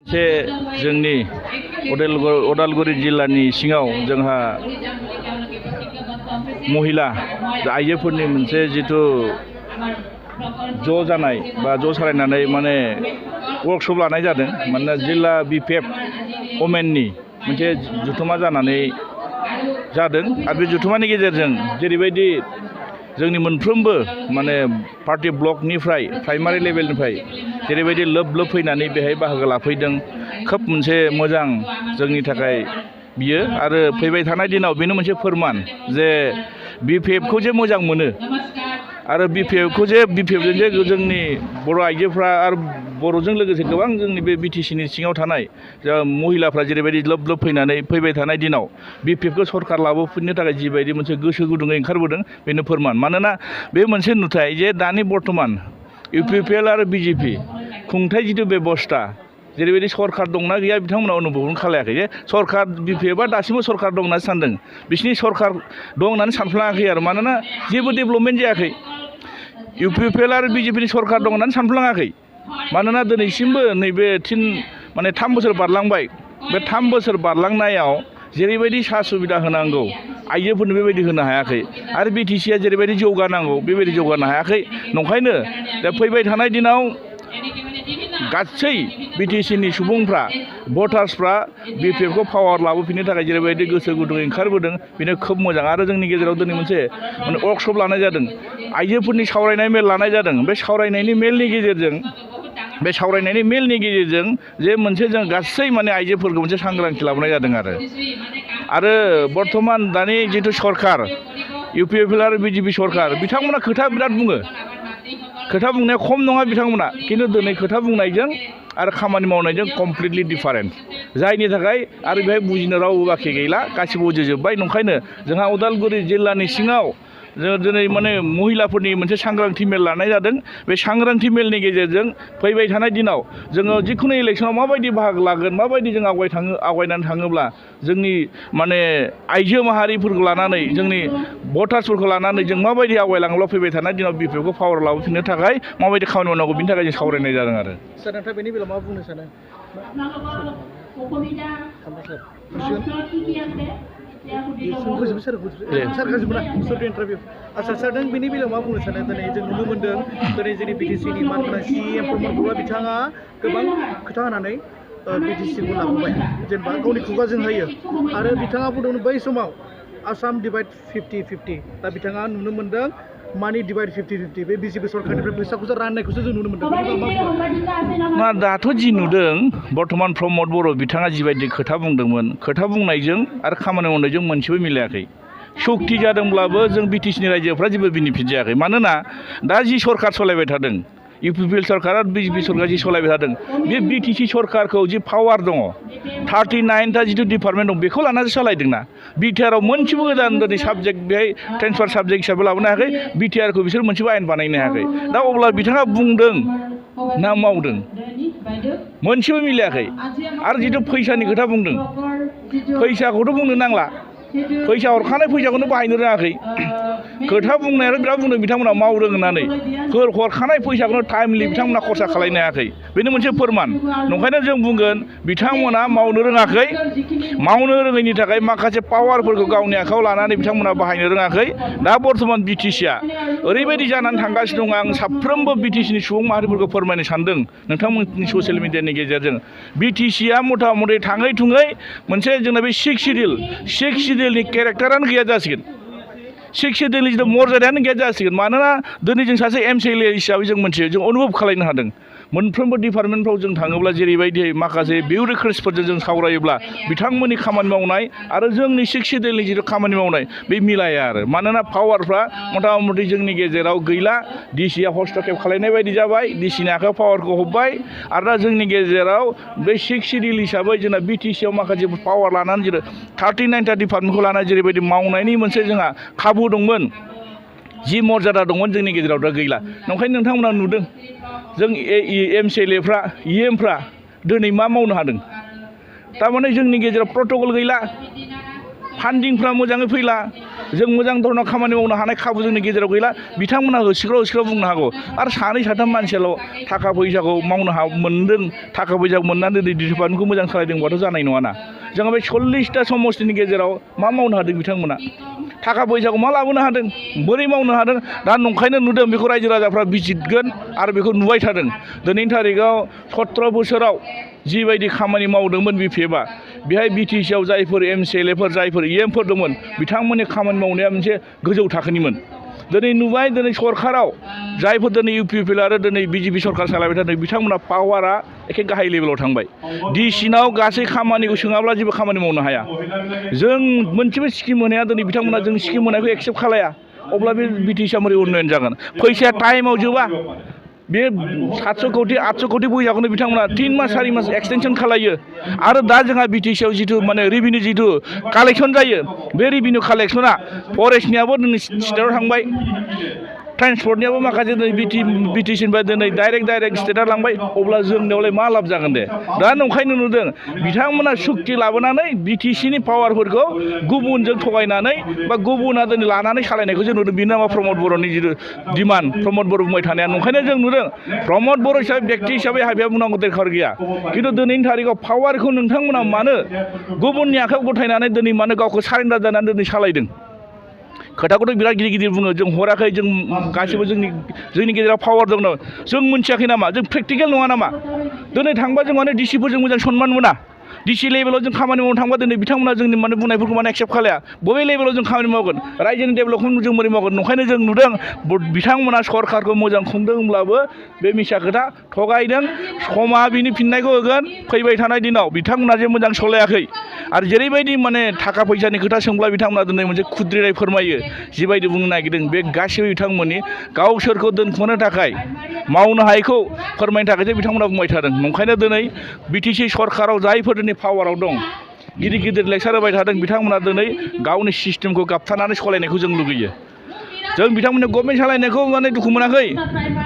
से जोंनि उदालगुरि जिल्लानि सिङाव जोंहा महिला आइजोफोरनि मोनसे जिथु ज' जानाय बा ज' सालायनानै माने वर्कशप लानाय जादों मानोना जिल्ला बिपिएफ वमेननि मोनसे जुथुमा जानानै जादों आरो बे जुथुमानि गेजेरजों जेरैबायदि जोंनि मोनफ्रोमबो माने पार्टी ब्लकनिफ्राय प्राइमारि लेभेलनिफ्राय जेरैबायदि लोब लोब फैनानै बेहाय बाहागो लाफैदों खोब मोनसे मोजां जोंनि थाखाय बियो आरो फैबाय थानाय दिनाव बेनो मोनसे फोरमान जे बिपिएफखौ जे मोजां मोनो आरो बिपिएफखौ जे बिपिएफजों जे जोंनि बर' आइजोफ्रा आरो बर'जों लोगोसे गोबां जोंनि बे बिटिसिनि सिङाव थानाय जा महिलाफ्रा जेरैबायदि लोब लोब फैनानै फैबाय थानाय दिनाव बिपिएफखौ सरकार लाबोफिननो थाखाय जिबायदि मोनसे गोसो गुदुङै ओंखारबोदों बेनो फोरमान मानोना बे मोनसे नुथाय जे दानि बर्थमान इउपिपिएल आरो बिजेपि खुंथाय जिथु बेबस्था जेरैबायदि सरकार दंना गैया बिथांमोना अनुभबखौनो खालायाखै जे सरकार बिपिएफआ दासिमबो सरकार दं होननानै सानदों बिसिनि सरकार दं होननानै सानफ्लाङाखै आरो मानोना जेबो डेभेलपमेन्ट जायाखै इउपिपिएल आरो बिजेपिनि सरकार दं होननानै सानफ्लाङाखै मानोना दिनैसिमबो नैबे 3 बोसोर बारलांबाय बे 3 बोसोर बारलांनायाव जेरैबायदि सा सुबिदा होनांगौ आइजोफोरनो बेबायदि होनो हायाखै आरो बिटिसिआ जेरैबायदि जौगानांगौ बेबायदि जौगानो हायाखै नंखायनो दा फैबाय थानाय दिनाव गासै बिटिसिनि सुबुंफ्रा भटार्सफ्रा बिपिएफखौ पावार लाबोफिननो थाखाय जेरैबायदि गोसो गुदुङै ओंखारबोदों बेनो खोब मोजां आरो जोंनि गेजेराव दिनै मोनसे माने वर्कशप लानाय जादों आइजोफोरनि सावरायनाय मेल लानाय जादों बे सावरायनायनि मेलनि गेजेरजों जे मोनसे जों गासै माने आइजोफोरखौ मोनसे सांग्रांथि लाबोनाय जादों आरो बर्थमान दानि जिथु सरकार इउपिपिएल आरो बिजेपि सरकार बिथांमोना खोथा बिराद बुङो खोथा बुंनाया खम नङा बिथांमोना खिन्थु दिनै खोथा बुंनायजों आरो खामानि मावनायजों कमप्लिटलि डिफारेन्ट जायनि थाखाय आरो बेहाय बुजिनो रावबो बाखि गैला गासिबो बुजिजोब्बाय नंखायनो जोंहा उदालगुरि जिल्लानि सिङाव जों दिनै माने महिलाफोरनि मोनसे सांग्रांथि मेल लानाय जादों बे सांग्रांथि मेलनि गेजेरजों फैबाय थानाय दिनाव जोङो जिखुनु इलेक्सनाव माबायदि बाहागो लागोन माबायदि जों आवगायनानै थाङोब्ला जोंनि माने आइजो माहारिफोरखौ लानानै जोंनि भटार्सफोरखौ लानानै जों माबायदि आवगायलाङोब्ला फैबाय थानाय दिनाव बिपिएफखौ पावार लाबोफिननो थाखाय माबायदि खामानि मावनांगौ बिनि थाखाय जों सावरायनाय जादों आरो सार नोंथाङा बेनि बेलायाव मा बुंनो सानो आচ্ছা सार नों बेनि बेलायाव मा बुंनो सानो दिनै जों नुनो मोन्दों दिनै जोंनि बिटिसिनि मानगोनां सिएम प्रमद बर'आ बिथाङा गोबां खोथा होनानै बिटिसिखौ लाबोबाय जेनेबा गावनि खुगाजों होयो आरो बिथाङा बुंदोंमोन बै समाव आसाम डिभाइड 50-50 दा बिथाङा नुनो मोन्दों मानि डिभाइड 50-50 बे बिजेपि सरकारनिफ्राय फैसाखौसो राननायखौसो जों नुनो मोन्दों मा दाथ' जि नुदों बर्थमान प्रमद बर' बिथाङा जिबायदि खोथा बुंदोंमोन खोथा बुंनायजों आरो खामानि मावनायजों मोनसेबो मिलायाखै सक्ति जादोंब्लाबो जों बिटिसिनि रायजोफ्रा जेबो बेनिफिट जायाखै मानोना दा जि सरकार सालायबाय थादों इउपिपिएल सरकार आरो बिजेपि सरकार जि सालायबाय थादों बे बिटिसि सरकारखौ जि पावार दङ 39टा जिथु डिपार्टमेन्ट दं बेखौ लानानैसो सालायदोंना बिटिआरआव मोनसेबो गोदान दिनै साबजेक्ट बेहाय ट्रेन्सफार साबजेक्ट हिसाबै लाबोनो हायाखै बिटिआरखौ बिसोर मोनसेबो आयेन बानायनो हायाखै दा अब्ला बिथाङा बुंदों ना मावदों मोनसेबो मिलायाखै आरो जिथु फैसानि खोथा बुंदों फैसाखौथ' बुंनो नांला फैसा हरखानाय फैसाखौनो बाहायनो रोङाखै खोथा बुंनायानो बिराद बुंदों बिथांमोना मावदों होननानै हरखानाय फैसाखौनो टाइमलि बिथांमोना खरसा खालायनो हायाखै बेनो मोनसे फोरमान नंखायनो जों बुंगोन बिथांमोना मावनो रोङाखै मावनो रोङैनि थाखाय माखासे पावारफोरखौ गावनि आखायाव लानानै बिथांमोना बाहायनो रोङाखै दा बर्थमान बिटिसिआ ओरैबायदि जानानै थांगासिनो दं आं साफ्रोमबो बिटिसिनि सुबुं माहारिफोरखौ फोरमायनो सानदों नोंथांमोननि ससियेल मिडियानि गेजेरजों बिटिसिआ मथा मथि थाङै थुङै मोनसे जोंना बे 6 सिडिउलनि केरेक्टारानो गैया जासिगोन 6 सिडिउलनि जिथु मर्यादायानो गैया जासिगोन मानोना दिनै जों सासे एमसिएलए हिसाबै जों मोनथियो जों अनुभब खालामनो हादों मोनफ्रोमबो डिपार्टमेन्टफ्राव जों थाङोब्ला जेरैबायदि माखासे बिउरोक्रेट्सफोरजों जों सावरायोब्ला बिथांमोननि खामानि मावनाय आरो जोंनि 6 सिडिउलनि जिथु खामानि मावनाय बे मिलाया आरो मानोना पावारफ्रा मथा मथि जोंनि गेजेराव गैला डिसिआ हस्तक्षेप खालायनाय बायदि जाबाय डिसिनि आखायाव पावारखौ हरबाय आरो दा जोंनि गेजेराव बे 6 सिडिउल हिसाबै जोंना बिटिसिआव माखासे पावार लानानै जेरै 39टा डिपार्टमेन्टखौ लानानै जेरैबायदि मावनायनि मोनसे जोंहा खाबु दंमोन जि मर्यादा दंमोन जोंनि गेजेराव दा गैला नंखायनो नोंथांमोना नुदों जों एमसिएलएफ्रा इएमफ्रा दिनै मा मावनो हादों थारमाने जोंनि गेजेराव प्रट'कल गैला फान्डिंफ्रा मोजाङै फैला जों मोजां धरनाव खामानि मावनो हानाय खाबु जोंनि गेजेराव गैला बिथांमोना होसिख्राव बुंनो हागौ आरो सानै साथाम मानसियाल' थाखा फैसाखौ मावनो मोनदों थाखा फैसा मोननानै दिनै डिपार्टमेन्टखौ मोजां सालायदोंबाथ' जानाय नङाना जोंहा बे 40टा समस्तिनि गेजेराव मा मावनो हादों बिथांमोना थाखा फैसाखौ मा लाबोनो हादों बोरै मावनो हादों दा नंखायनो नुदों बेखौ रायजो राजाफ्रा बिजिरगोन आरो बेखौ नुबाय थादों दिनैनि थारिखआव 17 बोसोराव जिबायदि खामानि मावदोंमोन बिपिएफआ बेहाय बिटिसिआव जायफोर एमसिएलएफोर जायफोर इएमफोर दंमोन बिथांमोननि खामानि मावनाया मोनसे गोजौ थाखोनिमोन दिनै नुबाय दिनै सरकाराव जायफोर दिनै इउपिपिएल आरो दिनै बिजेपि सरकार सालायबाय थादों बिथांमोना पावारा एखे गाहाय लेभेलाव थांबाय डिसिनाव गासै खामानिखौ सोङाब्ला जेबो खामानि मावनो हाया जों मोनसेबो स्किम होनाया दिनै बिथांमोना जों स्किम होनायखौ एक्सेप्ट खालाया अब्ला बे बिटिसिआ मारै उन्नयन जागोन फैसाया टाइमाव जोबा बे 700 कोटि 800 कोटि फैसाखौनो बिथांमोना 3 मास 4 मास एक्सटेनसन खालायो आरो दा जोंहा बिटिसिआव जिथु माने रेभिनिउ जिथु कालेक्सन जायो बे रेभिनिउ कालेक्सना फरेस्टनियाबो दिनै स्टेटआव थांबाय ट्रान्सपर्टनियाबो माखासे दिनै बिटिसिनिफ्राय दिनै डाइरेक्ट स्टेटआव लांबाय अब्ला जोंनियावलाय मा लाब जागोन दे दा नंखायनो नुदों बिथांमोना सुक्ति लाबोनानै बिटिसिनि पावारफोरखौ गुबुनजों थगायनानै बा गुबुना दिनै लानानै सालायनायखौ जों नुदों बेनो नामा प्रमद बर'नि जिथु डिमान्ड प्रमद बर' बुंबाय थानाया नंखायनो जों नुदों प्रमद बर' हिसाबै बेक्ति हिसाबै हाबिया बुंनांगौ दरखार गैया खिन्थु दिनैनि थारिखआव पावारखौ नोंथांमोना मानो गुबुननि आखायाव गथायनानै दिनै मानो गावखौ सारेन्डार जानानै दिनै सालायदों खोथाखौथ' बिराद गिदिर बुङो जों हराखै जों गासिबो जोंनि गेजेराव पावार दङ जों मोनथियाखै नामा जों प्रेक्टिकेल नङा नामा दिनै थांबा जों माने डिसिफोरजों मोजां सनमान मोना डिसि लेभेलाव जों खामानि मावनो थांबा दिनै बिथांमोना जोंनि माने बुंनायफोरखौ माने एक्सेप्ट खालाया बबे लेभेलाव जों खामानि मावगोन रायजोनि डेभेलपखौ जों बोरै मावगोन नंखायनो जों नुदों बिथांमोना सरकारखौ मोजां खुंदों होनब्लाबो बे मिसा खोथा थगायदों समा बिनि फिननायखौ होगोन फैबाय थानाय दिनाव बिथांमोना जे मोजां सलायाखै आरो जेरैबायदि माने थाखा फैसानि खोथा सोंब्ला बिथांमोना दिनै मोनसे खुद्रिनाय फोरमायो जिबायदि बुंनो नागिरदों बे गासैबो बिथांमोननि गावसोरखौ दोनखोनो थाखाय मावनो हायैखौ फोरमायनो थाखायसो बिथांमोना बुंबाय थादों नंखायनो दिनै बिटिसि सरकाराव जायफोर दिनै पावाराव दं गिदिर लेक्सार होबाय थादों बिथांमोना दिनै गावनि सिस्टेमखौ गाबथानानै सालायनायखौ जों लुगैयो जों बिथांमोननि गभर्नमेन्ट सालायनायखौ माने दुखु मोनाखै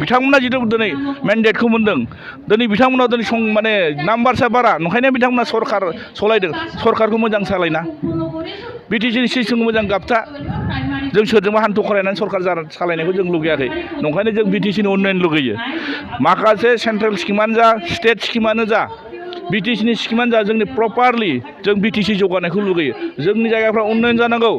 बिथांमोना जिथु दिनै मेन्डेटखौ मोन्दों दिनै बिथांमोना दिनै माने नाम्बारसा बारा नंखायनो बिथांमोना सरकार सालायदों सरकारखौ मोजां सालायना बिटिसिनि सिस्टेमखौ मोजां गाबथा जों सोरजोंबा हान्थु खरायनानै सरकार सालायनायखौ जों लुगैयाखै नंखायनो जों बिटिसिनि उन्नयन लुगैयो माखासे सेन्ट्रेल स्किमानो जा स्टेट स्किमानो जा बिटिसिनि स्किमानो जा जोंनि प्रपारलि जों बिटिसि जौगानायखौ लुगैयो जोंनि जायगाफ्रा उन्नयन जानांगौ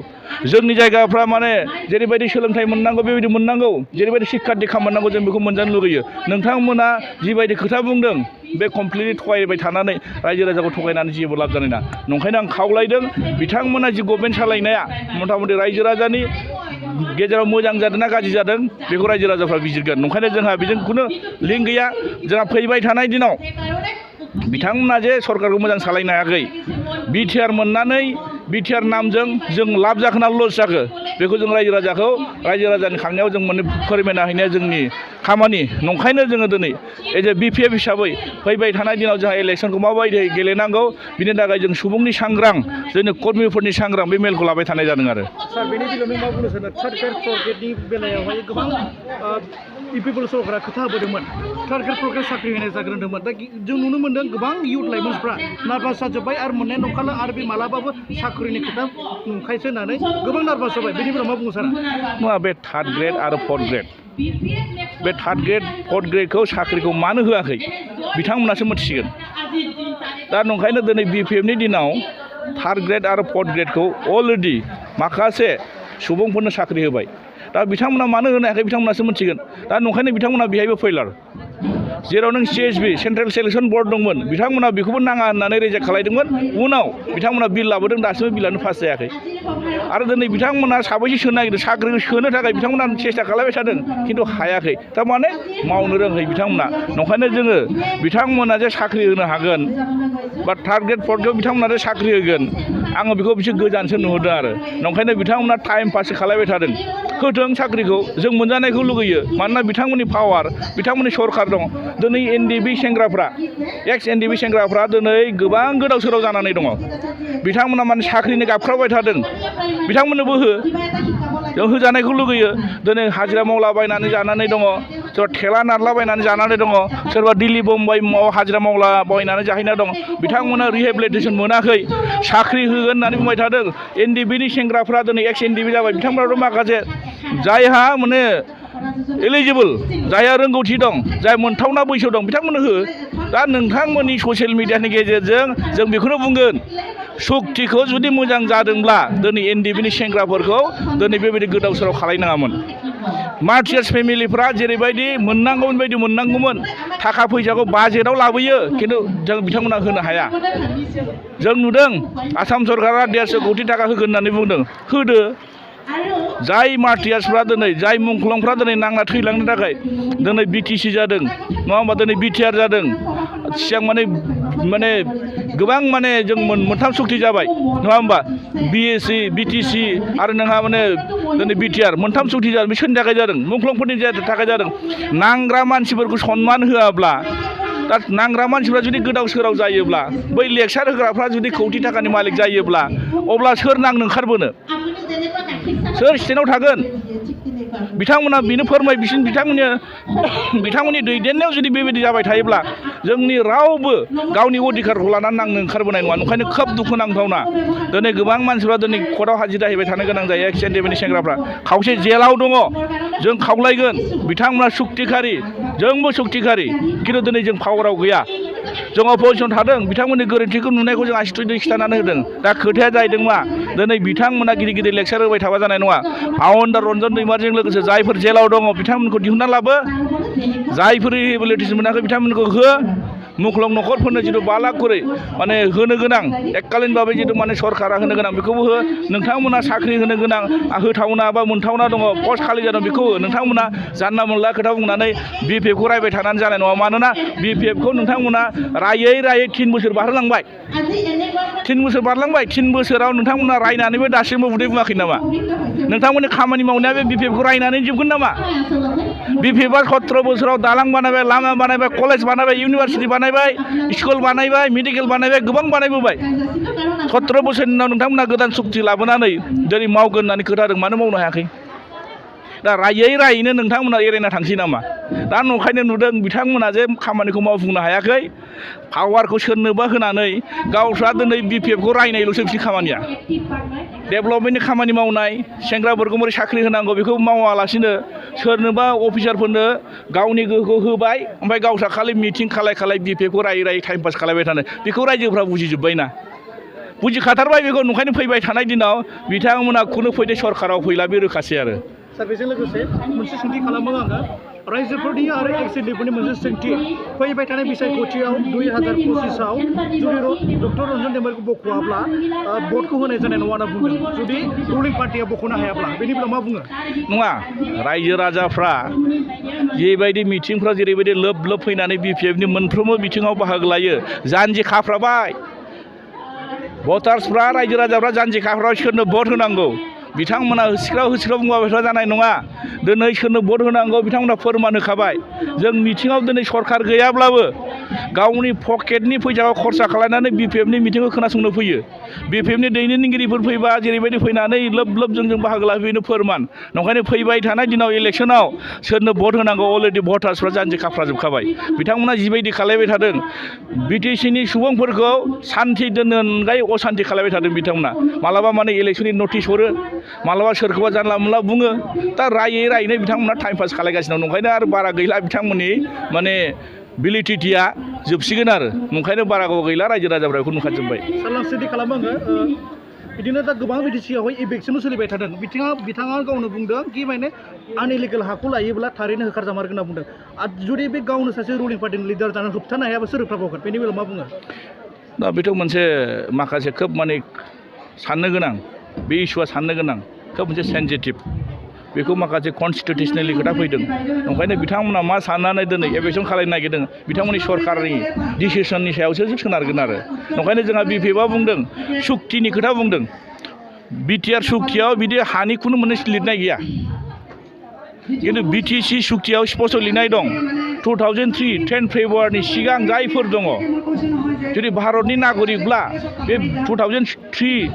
जोंनि जायगाफ्रा माने जेरैबायदि सोलोंथाइ मोननांगौ बेबायदि मोननांगौ जेरैबायदि शिक्षा दीक्षा मोननांगौ जों बेखौ मोनजानो लुगैयो नोंथांमोना जिबायदि खोथा बुंदों बे कमप्लिटलि थगायबाय थानानै रायजो राजाखौ थगायनानै जेबो लाब जानाय नङा नंखायनो आं खावलायदों बिथांमोना जि गभर्नमेन्ट सालायनाया मथा मथि रायजो राजानि गेजेराव मोजां जादों ना गाज्रि जादों बेखौ रायजो राजाफ्रा बिजिरगोन नंखायनो जोंहा बेजों खुनु लिंक गैया जोंहा फैबाय थानाय दिनाव बिथांमोना जे सरकारखौ मोजां सालायनो हायाखै बिटिआर मोननानै बिटिआर नामजों जों लाब जाखो ना लस जाखो बेखौ जों रायजो राजानि खांनायाव जों माने फोरमायना हैनाया जोंनि खामानि नंखायनो जोङो दिनै एज ए बिपिएफ हिसाबै फैबाय थानाय दिनाव जोंहा इलेक्सनखौ माबायदि गेलेनांगौ बिनि थाखाय जों सुबुंनि सांग्रां जोंनि कर्मिफोरनि सांग्रां बे मेलखौ लाबाय थानाय जादों आरो सार बेनि बेलायाव नों मा बुंनो सानो थार्ड ग्रेड फर्थ ग्रेडनि बेलायावहाय गोबां इउपिपिएल सरकारा खोथा होबोदोंमोन थार्ड ग्रेड फर्थ ग्रेड साख्रि होनाय जागोन होनदोंमोन दा जों नुनो मोन्दों गोबां इयुथ लाइमोनफ्रा नार्भास जाजोब्बाय आरो मोननाय नंखाला आरो बे मालाबाबो साख्रिनि खोथा नंखायसो होननानै गोबां नार्भास जाबाय बेनि बेलायाव मा बुंनो सारा नङा बे थार्ड ग्रेड आरो फर्थ ग्रेड बे थार्ड ग्रेड फर्थ ग्रेडखौ साख्रिखौ मानो होआखै बिथांमोनासो मिथिसिगोन दा नंखायनो दिनै बिपिएफनि दिनाव थार्ड ग्रेड आरो फर्थ ग्रेडखौ अलरेडि माखासे सुबुंफोरनो साख्रि होबाय दा बिथांमोना मानो होनो हायाखै बिथांमोनासो मिथिगोन दा नंखायनो बिथांमोना बेहायबो फैलार जेराव नों सिएसबि सेन्ट्रेल सेलेक्सन बर्ड दंमोन बिथांमोना बेखौबो नाङा होननानै रिजेक्ट खालायदोंमोन उनाव बिथांमोना बिल लाबोदों दासिमबो बिलानो पास जायाखै आरो दिनै बिथांमोना साबैसे सोनो नागिरदों साख्रिखौ सोनो थाखाय बिथांमोना सेस्था खालामबाय थादों खिन्थु हायाखै थारमाने मावनो रोङाखै बिथांमोना नंखायनो जोङो बिथांमोना जे साख्रि होनो हागोन बा थार्ड ग्रेड फर्थ ग्रेड बिथांमोना जे साख्रि होगोन आङो बेखौ बिसोर गोजानसो नुहुरदों आरो नंखायनो बिथांमोना टाइम पाससो खालामबाय थादों होथों साख्रिखौ जों मोनजानायखौ लुगैयो मानोना बिथांमोननि पावार बिथांमोननि सरकार दं दिनै एनडिबि सेंग्राफ्रा एक्स एनडिबि सेंग्राफ्रा दिनै गोबां गोदाव सोराव जानानै दङ बिथांमोना माने साख्रिनि गाबख्रावबाय थादों बिथांमोननोबो जों होजानायखौ लुगैयो दिनै हाजिरा मावलाबायनानै जानानै दङ सोरबा थेला नारलाबायनानै जानानै दङ सोरबा दिल्ली बम्बाइ हाजिरा मावला बायनानै जाहैना दं बिथांमोना रिहेबिलिटेसन मोनाखै साख्रि होगोन होननानै बुंबाय थादों एनडिबिनि सेंग्राफ्रा दिनै एक्स एनडिबि जाबाय बिथांमोनाथ' माखासे जायहा माने एलिजिबोल जायहा रोंगौथि दं जाय मोनथावना बैसो दं बिथांमोननो हो दा नोंथांमोननि ससियेल मिडियानि गेजेरजों जों बेखौनो बुंगोन सक्तिखौ जुदि मोजां जादोंब्ला दिनै एनडिबिनि सेंग्राफोरखौ दिनै बेबायदि गोदाव सोराव खालायनाङामोन मार्टियार्स फेमिलिफ्रा जेरैबायदि मोननांगौमोन बायदि मोननांगौमोन थाखा फैसाखौ बाजेटआव लाबोयो खिन्थु जों बिथांमोना होनो हाया जों नुदों आसाम सरकारा 150 कोटि थाखा होगोन होननानै बुंदों होदो जाय मार्टियार्सफ्रा दिनै जाय मुंख्लंफ्रा दिनै नांना थैलांनो थाखाय दिनै बिटिसि जादों नङा होमबा दिनै बिटिआर जादों सिगां माने गोबां माने जों मोनथाम सक्ति जाबाय नङा होमबा बिएससि बिटिसि आरो नोंहा माने दिनै बिटिआर मोनथाम सक्ति जादों बे सोरनि थाखाय जादों मुंख्लंफोरनि थाखाय जादों नांग्रा मानसिफोरखौ सनमान होआब्ला दा नांग्रा मानसिफ्रा जुदि गोदाव सोराव जायोब्ला बै लेक्सार होग्राफ्रा जुदि कौटि थाखानि मालिक जायोब्ला अब्ला सोर नांनो ओंखारबोनो सोर स्टेन्डआव थागोन बिथांमोना बेनो फोरमाय बिथांमोननि दैदेननायाव जुदि बेबायदि जाबाय थायोब्ला जोंनि रावबो गावनि अधिकारखौ लानानै नांनो ओंखारबोनाय नङा ओंखायनो खोब दुखुनांथावना दिनै गोबां मानसिफ्रा दिनै कर्टआव हाजिरा हैबाय थानो गोनां जायो एक्स एनडिबिनि सेंग्राफ्रा खावसे जेलाव दङ जों खावलायगोन बिथांमोना सक्तिखारि जोंबो सक्तिखारि खिन्थु दिनै जों पावाराव गैया जों अपोजिसन थादों बिथांमोननि गोरोन्थिखौ नुनायखौ जों आसि थुयै खिन्थानानै होदों दा खोथाया जाहैदों मा दिनै बिथांमोना गिदिर गिदिर लेक्सार होबाय थाबा जानाय नङा फाउन्डार रन्जन दैमारिजों लोगोसे जायफोर जेलाव दङ बिथांमोनखौ दिहुनना लाबो जायफोर रिहेबिलिटेसन मोनाखै बिथांमोनखौ हो मुख्लं न'खरफोरनो जिथु 5 लाख करि माने होनो गोनां एककालीन भाबै जिथु माने सरकारा होनो गोनां बेखौबो हो नोंथांमोना साख्रि होनो गोनां होथावना बा मोनथावना दङ पस्ट खालि जादों बेखौ हो नोंथांमोना जानला मोनला खोथा बुंनानै बिपिएफखौ रायबाय थानानै जानाय नङा मानोना बिपिएफखौ नोंथांमोना रायै 3 बोसोर बारहोलांबाय 3 बोसोर बारलांबाय 3 बोसोराव नोंथांमोना रायनानैबो दासिमबो उदै बुङाखै नामा नोंथांमोननि खामानि मावनाया बे बिपिएफखौ रायनानै जोबगोन नामा बिपिएफआ 17 बोसोराव दालां बानायबाय लामा बानायबाय कलेज बानायबाय इउनिभार्सिटि बानायबाय स्कुल बानायबाय मेडिकेल बानायबाय गोबां बानायबोबाय 17 बोसोरनि उनाव नोंथांमोना गोदान सक्ति लाबोनानै दिनै मावगोन होननानै खोथादों मानो मावनो हायाखै दा रायैनो नोंथांमोना एरायना थांसै नामा दा नंखायनो नुदों बिथांमोना जे खामानिखौ मावफुंनो हायाखै पावारखौ सोरनोबा होनानै गावस्रा दिनै बिपिएफखौ रायनायल'सो बिसोरनि खामानिया डेभेलपमेन्टनि खामानि मावनाय सेंग्राफोरखौ बोरै साख्रि होनांगौ बेखौ मावालासिनो सोरनोबा अफिसारफोरनो गावनि गोहोखौ होबाय ओमफ्राय गावस्रा खालि मिटिं खालाय बिपिएफखौ रायै टाइम पास खालायबाय थानो बेखौ रायजोफ्रा बुजिजोब्बायना बुजिखाथारबाय बेखौ नंखायनो फैबाय थानाय दिनाव बिथांमोना खुनु फैदे सरकाराव फैला बे रोखासै आरो सार बेजों लोगोसे मोनसे सोंथि खालामो आङो रायजोफोरनि आरो एक्स एनडिबिनि मोनसे सोंथि फैबाय थानाय बिसायख'थियाव 2025आव जुदि डक्टर रन्जन दैमारिखौ बख'वाब्ला भटखौ होनाय जानाय नङा होनना बुंदों जुदि रुलिं पार्टिया बख'नो हायाब्ला बेनि बेलायाव मा बुङो नङा रायजो राजाफ्रा जेबायदि मिटिंफ्राव जेरैबायदि लोब फैनानै बिपिएफनि मोनफ्रोमबो बिथिङाव बाहागो लायो जानजि खाफ्राबाय भटार्सफ्रा रायजो राजाफ्रा जानजि खाफ्राबाय सोरनो भट होनांगौ बिथांमोना होसिख्राव बुंबाय जानाय नङा दिनै सोरनो भट होनांगौ बिथांमोना फोरमान होखाबाय जों मिटिङाव दिनै सरकार गैयाब्लाबो गावनि पकेटनि फैसाखौ खरसा खालामनानै बिपिएफनि मिटिंखौ खोनासंनो फैयो बिपिएफनि दैदेनगिरिफोर फैबा जेरैबायदि फैनानै लोब जों बाहागो लाफैनो फोरमान नंखायनो फैबाय थानाय दिनाव इलेक्सनाव सोरनो भट होनांगौ अलरेडि भटार्सफ्रा जानजि खाफ्राजोबखाबाय बिथांमोना जिबायदि खालायबाय थादों बिटिसिनि सुबुंफोरखौ सान्थि दोननो अनगायै असान्थि खालायबाय थादों बिथांमोना मालाबा माने इलेक्सननि नटिस हरो मालाबा सोरखौबा जानला मोनला बुङो दा रायैनो बिथांमोना टाइम पास खालायगासिनो दं नंखायनो आरो बारा गैला बिथांमोननि माने भेलिडिटिया जोबसिगोन आरो नंखायनो बारा गोबाव गैला रायजो राजाफ्रा बेखौ नुखाजोब्बाय सारलांसेदि खालामो आङो बिदिनो दा गोबां बिटिसियावहाय इभेक्सनबो सोलिबाय थादों बिथाङा गावनो बुंदों कि माने आनइलिगेल हाखौ लायोब्ला थारैनो होखारजामारगोन होनना बुंदों आरो जुदि बे गावनो सासे रुलिं पार्टिनि लिडार जानानै होबथानो हायाबा सोर होबथाबावगोन बेनि बेलायाव मा बुङो दा बेथ' मोनसे माखासे खोब माने साननो गोनां बे इस्युआ साननो गोनां खोब मोनसे सेन्सिटिभ बेखौ माखासे कनस्टिटिउसनेलि खोथा फैदों ओंखायनो बिथांमोना मा साननानै दिनै एभेक्सन खालामनो नागिरदों बिथांमोननि सरकारनि डिसिसननि सायावसो सोनारगोन आरो ओंखायनो जोंहा बिपिएफआ बुंदों सुक्तिनि खोथा बुंदों बिटिआर सुक्तियाव बिदि हानि खुनु मोनसे लिरनाय गैया खिन्थु बिटिसि सुक्तियाव स्पष्ट लिरनाय दं 2003 10 फेब्रुवारिनि सिगां जायफोर दङ जुदि भारतनि नागरिकब्ला बे 2003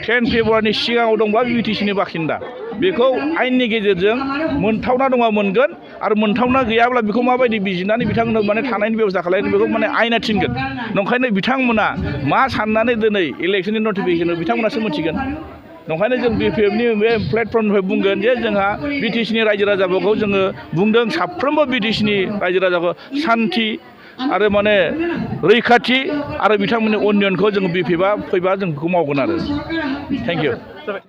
10 फेब्रुवारिनि सिगाङाव दंबा बिटिसिनि बाखिन्दा बेखौ आयेननि गेजेरजों मोनथावना दङा मोनगोन आरो मोनथावना गैयाब्ला बेखौ माबायदि बिजिरनानै बिथांमोननो माने थानायनि बेबस्था खालामगोन बेखौ माने आयेना थिनगोन नंखायनो बिथांमोना मा साननानै दिनै इलेक्सननि नटिफिकेसन बिथांमोनासो मिथिगोन नंखायनो जों BPFनि बे प्लेटफर्मनिफ्राय बुंगोन जे जोंहा BTCनि रायजो राजाफोरखौ जोङो बुंदों साफ्रोमबो BTCनि रायजो राजाखौ सान्थि आरो माने रैखाथि आरो बिथांमोननि उन्नयनखौ जों BPFआ फैबा जों बेखौ मावगोन आरो थेंक इउ